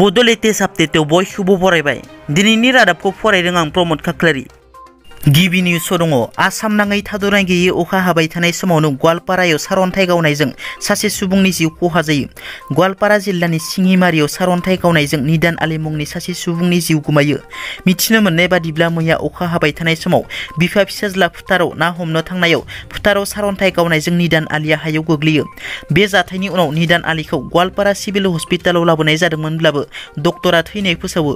बड' लेटेस्ट आपडेटआव बयखौबो बरायबाय। दिनैनि रादाबखौ फरायदों आं प्रमद खाख्लारि। गिबि निउसआव दङ आसाम नाङै थाद'नाय गैयै अखा हाबाय थानाय समावनो गवालपारायाव सारअन्थाइ गावनायजों सासे सुबुंनि जिउ खहा जायो। गवालपारा जिल्लानि सिंहिमारियाव सारअन्थाइ गावनायजों निदान आली मुंनि सासे सुबुंनि जिउ गोमायो। मिथिनो मोननाय बादिब्ला मैया अखा हाबाय थानाय समाव बिफा फिसाज्ला फोथाराव ना हमनो थांनायाव फोथाराव सारअन्थाइ गावनायजों निदान आलीया हायाव गोग्लैयो। बे जाथायनि उनाव निदान आलीखौ गवालपारा सिभिल हस्पिटालाव लाबोनाय जादोंमोनब्लाबो डक्टरा थैनाय फोसावो।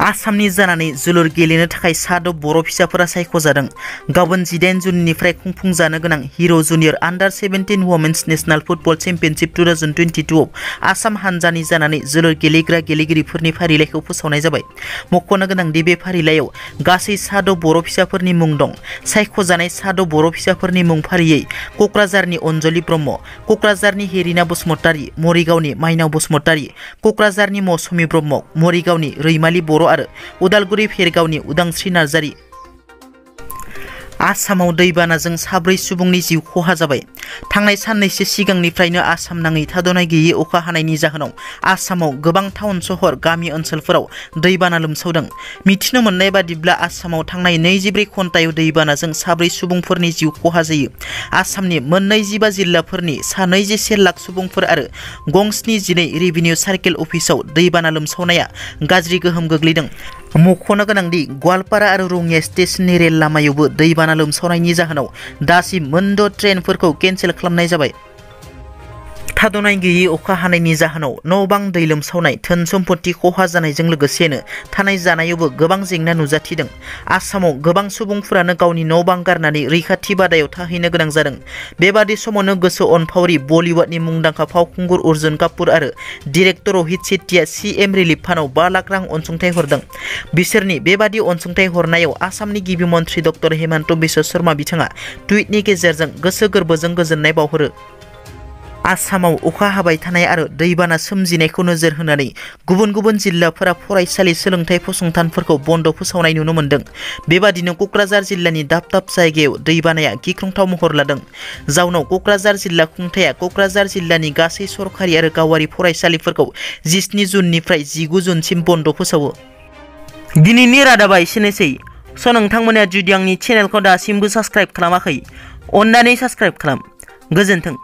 आसामनि जानानै जोलुर गेलेनो थाखाय 6 बर' फिसाफोरा सायख'जादों। गाबोन 18 जुननिफ्राय खुंफुंजानो गोनां हिर' जुनियर आन्डार 17 वमेन्स नेशनेल फुटबल चेम्पियनशिप 2022 आव आसाम हानजानि जानानै जोलुर गेलेग्रा गेलेगिरिफोरनि फारिलाइखौ फोसावनाय जाबाय। मख'नो गोनांदि बे फारिलाइयाव गासै 6 बर' फिसाफोरनि मुं दं। सायख'जानाय 6 बर' फिसाफोरनि मुं फारियै क'क्राझारनि अनजलि ब्रह्म, क'क्राझारनि हेरिना बसुमतारी, मरिगावनि माइनाव बसुमतारी, क'क्राझारनि मौसुमि ब्रह्म, मरिगावनि रैमालि बर' आरो उदालगुरि फेरगावनि उदांस्रि नार्जारी। आसामाव दैबानाजों 4 सुबुंनि जिउ खहा जाबाय। थांनाय साननैसो सिगांनिफ्रायनो आसाम नाङै थाद'नाय गैयै अखा हानायनि जाहोनाव आसामाव गोबां टाउन सहर गामि ओनसोलफोराव दैबाना लोमसावदों। मिथिनो मोननाय बादिब्ला आसामाव थांनाय 24 घन्टायाव दैबानाजों 4 सुबुंफोरनि जिउ खहा जायो। आसामनि मोन 25 जिल्लाफोरनि सा 21 लाख सुबुंफोर आरो गं 12 रेभिनिउ सार्केल अफिसाव दैबाना लोमसावनाया गाज्रि गोहोम गोग्लैदों। मख'नो गोनांदि गवालपारा आरो रङिया स्टेशननि रेल लामायावबो दैबाना लोमसावनायनि जाहोनाव दासिम मोन 6 ट्रेनफोरखौ केन्सेल खालामनाय जाबाय। थाद'नाय गैयै अखा हानायनि जाहोनाव न' बां दै लोमसावनाय, धोन सम्पति खहा जानायजों लोगोसेनो थानाय जानायावबो गोबां जेंना नुजाथिदों। आसामाव गोबां सुबुंफोरानो गावनि न' बां गारनानै रैखाथि बादायाव थाहैनो गोनां जादों। बेबादि समावनो गोसो अनफावरि बलिउडनि मुंदांखा फावखुंगुर अर्जुन कापुर आरो डिरेक्टर रहित शेट्टीआ CM रिलिफ फान्डआव 5 लाख रां अनसुंथाइ हरदों। बिसोरनि बेबादि अनसुंथाइ हरनायाव आसामनि गिबि मन्थ्रि डक्टर हेमन्त बिश्व शर्मा बिथाङा टुइटनि गेजेरजों गोसो गोरबोजों गोजोननाय बावहरो। आसामाव अखा हाबाय थानाय आरो दैबाना सोमजिनायखौ नोजोर होनानै गुबुन गुबुन जिल्लाफोरा फरायसालि सोलोंथाइ फसंथानफोरखौ बन्द' फोसावनाय नुनो मोन्दों। बेबादिनो क'क्राझार जिल्लानि दाब दाब जायगायाव दैबानाया गिख्रंथाव महर लादों। जाउनाव क'क्राझार जिल्ला खुंथाया क'क्राझार जिल्लानि गासै सरखारि आरो गावारि फरायसालिफोरखौ 17 जुननिफ्राय 19 जुनसिम बन्द' फोसावो। दिनैनि रादाबा एसेनोसै। नोंथांमोना जुदि आंनि चेनेलखौ दासिमबो साबस्क्राइब खालामाखै, अन्नानै साबस्क्राइब खालाम। गोजोन्थों।